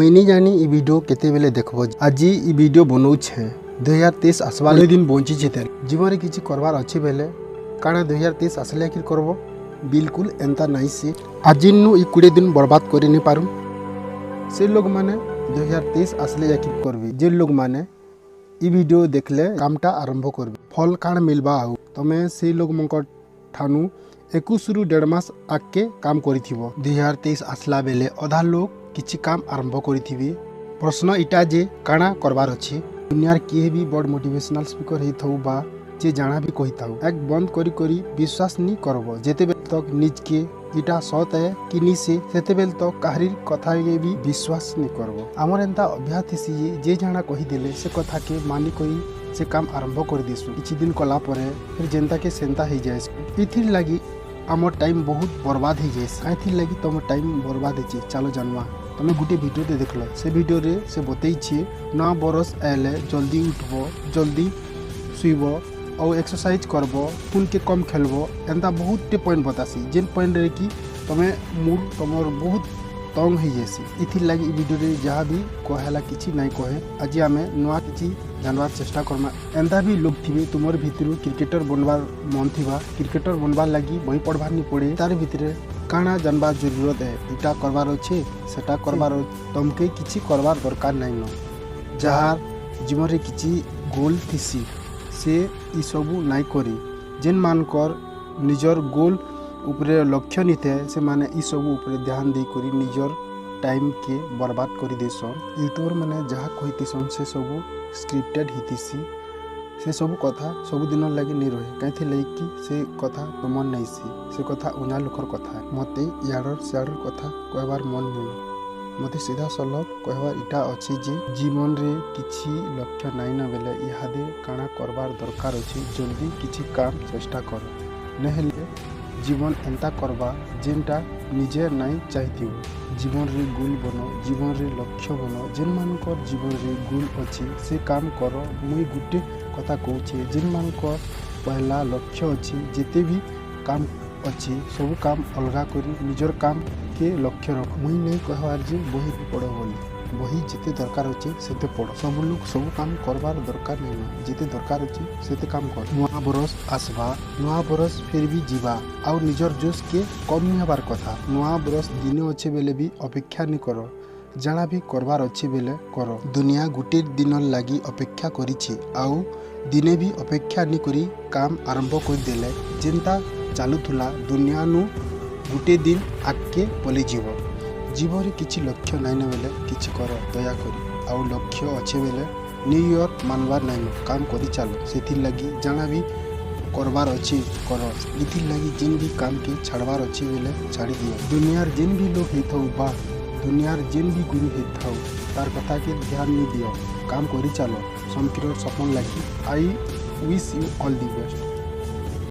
ମୁଇଁ ନି ଜାନି ଇ ଭିଡ଼ିଓ କେତେବେଲେ ଦେଖବ। ଆଜି ଇ ଭିଡ଼ିଓ ବନଉଛେ, 2023 ଆସବା ଦିନ ବଞ୍ଚିଛେ। ତେଲ ଜୀବନରେ କିଛି କରବାର ଅଛି ବେଲେ କାଣା 2023 ଆସିଲେ କି କରବ? ବିଲକୁଲ ଏନ୍ତା ନାଇଁ ସେ। ଆଜିନୁ ଇ 20 ଦିନ ବର୍ବାଦ କରି ନି ପାରୁନ୍, ସେ ଲୋକମାନେ 2023 ଆସିଲେ ଯାଇକି କରବେ। ଯେ ଲୋକମାନେ ଇ ଭିଡ଼ିଓ ଦେଖିଲେ କାମଟା ଆରମ୍ଭ କରିବେ, ଫଲ କାଣା ମିଲବା? ଆଉ ତମେ ସେଇ ଲୋକମାନଙ୍କ ଠାନୁ 21ରୁ ଦେଢ଼ ମାସ ଆଗକେ କାମ କରିଥିବ। 2023 ଆସିଲା ବେଲେ ଅଧା ଲୋକ କିଛି କାମ ଆରମ୍ଭ କରିଥିବେ। ପ୍ରଶ୍ନ ଇଟା ଯେ କାଣା କରବାର ଅଛି? ଦୁନିଆର କିଏ ବି ବଡ଼ ମୋଟିଭେସନାଲ ସ୍ପିକର ହେଇଥାଉ ବା ଯେ ଜାଣା ବି କହିଥାଉ, ଏକ ବନ୍ଦ କରି କରି ବିଶ୍ୱାସ ନି କରବ। ଯେତେବେଲେ ତକ ନିଜକେ ଇଟା ସତ୍ ଏ କି ନି ସେ, ସେତେବେଲେ ତକ କାହାରି କଥାକେ ବି ବିଶ୍ୱାସ ନି କରବ। ଆମର ଏନ୍ତା ଅଭ୍ୟାସ ଥିସି ଯେ ଯେ ଜାଣା କହିଦେଲେ ସେ କଥାକେ ମାନି କରି ସେ କାମ ଆରମ୍ଭ କରିଦେସୁ। କିଛି ଦିନ କଲା ପରେ ଫିର୍ ଯେନ୍ତାକେ ସେନ୍ତା ହେଇଯାଏ। ଏଥିର୍ ଲାଗି ଆମର ଟାଇମ୍ ବହୁତ ବର୍ବାଦ ହେଇଯାଏସି। କାଇଁଥିର୍ ଲାଗି ତମ ଟାଇମ୍ ବର୍ବାଦ ହେଇଛି, ଚାଲ ଜାନମା। ତମେ ଗୋଟେ ଭିଡ଼ିଓଟେ ଦେଖିଲ, ସେ ଭିଡ଼ିଓରେ ସେ ବତେଇଛେ ନୂଆ ବରଷ ଆଇଲେ ଜଲ୍ଦି ଉଠବ, ଜଲ୍ଦି ଶୁଇବ ଆଉ ଏକ୍ସରସାଇଜ୍ କରବ, ଫୋନ୍କେ କମ୍ ଖେଲବ, ଏନ୍ତା ବହୁତଟେ ପଏଣ୍ଟ ବତାସି, ଯେନ୍ ପଏଣ୍ଟରେ କି ତମେ ମୁଡ୍ ତମର ବହୁତ ତଙ୍ଗ ହେଇଯାଏସି। ଏଥିର୍ ଲାଗି ଇ ଭିଡ଼ିଓରେ ଯାହା ବି କହେଲା କିଛି ନାଇଁ କହେ। ଆଜି ଆମେ ନୂଆ କିଛି ଜାନବାର ଚେଷ୍ଟା କର୍ମା। ଏନ୍ତା ବି ଲୋକ ଥିବେ, ତୁମର ଭିତରୁ କ୍ରିକେଟର ବନବାର ମନ ଥିବା। କ୍ରିକେଟର ବନବାର ଲାଗି ବହି ପଢ଼ବାର୍ ନି ପଡ଼େ। ତାର ଭିତରେ କାଣା ଜାନବାର ଜରୁରତ ହେ? ଇଟା କରବାର ଅଛେ, ସେଟା କରବାର ଅଛି, ତମକେ କିଛି କରବାର ଦରକାର ନାଇଁ ନ। ଯାହାର ଜୀବନରେ କିଛି ଗୋଲ ଥିସି, ସେ ଏସବୁ ନାଇଁ କରି। ଯେନ୍ମାନଙ୍କର ନିଜର ଗୋଲ ଉପରେ ଲକ୍ଷ୍ୟ ନିଥାଏ, ସେମାନେ ଏସବୁ ଉପରେ ଧ୍ୟାନ ଦେଇକରି ନିଜର ଟାଇମ୍କେ ବର୍ବାଦ କରିଦେସନ୍। ୟୁଟ୍ୟୁବର ମାନେ ଯାହା କହିଥିସନ୍, ସେ ସବୁ ସ୍କ୍ରିପ୍ଟେଡ୍ ହେଇଥିସି। ସେ ସବୁ କଥା ସବୁଦିନ ଲାଗି ନି ରହେ। କାଇଁଥି ଲାଗି କି ସେ କଥା ତୁମର ନାଇଁସି, ସେ କଥା ଅନ୍ୟ ଲୋକର କଥା। ମତେ ଇଆଡ଼ର ସିଆଡ଼ର କଥା କହିବାର ମନ ନାଇଁ। ମତେ ସିଧାସଳଖ କହିବାର ଇଟା ଅଛି ଯେ ଜୀବନରେ କିଛି ଲକ୍ଷ୍ୟ ନାଇଁ ନ ବେଲେ ଇହାଦେ କାଣା କରବାର ଦରକାର ଅଛି, ଜଲ୍ଦି କିଛି କାମ ଚେଷ୍ଟା କର। ନହେଲେ ଜୀବନ ଏନ୍ତା କରବା ଯେନ୍ଟା ନିଜେ ନାଇଁ ଚାହିଁଥିବ। ଜୀବନରେ ଗୋଲ ବନ, ଜୀବନରେ ଲକ୍ଷ୍ୟ ବନ। ଯେନ୍ମାନଙ୍କର ଜୀବନରେ ଗୋଲ ଅଛି, ସେ କାମ କର। ମୁଇଁ ଗୁଟେ କଥା କହୁଛେ, ଯେନ୍ମାନଙ୍କର ପହଲା ଲକ୍ଷ୍ୟ ଅଛି, ଯେତେ ବି କାମ ଅଛି ସବୁ କାମ ଅଲଗା କରି ନିଜର କାମକେ ଲକ୍ଷ୍ୟ ରଖ। ମୁଇଁ ନାଇଁ କହିବାର ଯେ ବହି ପଢ଼ ବୋଲି। ବହି ଯେତେ ଦରକାର ଅଛି ସେତେ ପଢ଼। ସବୁ ଲୋକ ସବୁ କାମ କରବାର ଦରକାର ନାଇଁ। ଯେତେ ଦରକାର ଅଛି ସେତେ କାମ କର। ନୂଆ ବରଷ ଆସବା, ନୂଆ ବରଷ ଫିର ବି ଯିବା, ଆଉ ନିଜର ଜୋଶକେ କମ୍ ନି ହେବାର କଥା। ନୂଆ ବରଷ ଦିନେ ଅଛେ ବେଲେ ବି ଅପେକ୍ଷା ନି କର। ଜାଣା ବି କରବାର ଅଛି ବେଲେ କର। ଦୁନିଆ ଗୁଟେ ଦିନର ଲାଗି ଅପେକ୍ଷା କରିଛି। ଆଉ ଦିନେ ବି ଅପେକ୍ଷା ନି କରି କାମ ଆରମ୍ଭ କରିଦେଲେ ଯେନ୍ତା ଚାଲୁଥିଲା ଦୁନିଆନୁ ଗୁଟେ ଦିନ ଆଗକେ ପଲେଇଯିବ। ଜୀବନରେ କିଛି ଲକ୍ଷ୍ୟ ନାଇଁନ ବେଲେ କିଛି କର ଦୟାକରି। ଆଉ ଲକ୍ଷ୍ୟ ଅଛେ ବେଲେ ନ୍ୟୁ ଇୟର ମାନବାର ନାଇଁନ, କାମ କରି ଚାଲ। ସେଥିର୍ ଲାଗି ଜାଣା ବି କରବାର ଅଛି କର। ଏଥିର୍ ଲାଗି ଯେନ୍ ବି କାମକେ ଛାଡ଼ବାର ଅଛି ବେଲେ ଛାଡ଼ି ଦିଅ। ଦୁନିଆର ଯେନ୍ ବି ଲୋକ ହେଇଥାଉ ବା ଦୁନିଆର ଯେନ୍ ବି ଗୁରୁ ହେଇଥାଉ, ତାର କଥାକେ ଧ୍ୟାନ ନି ଦିଅ, କାମ କରି ଚାଲ। ସମକିରର ସପନ ଲାଗି I wish you all the best.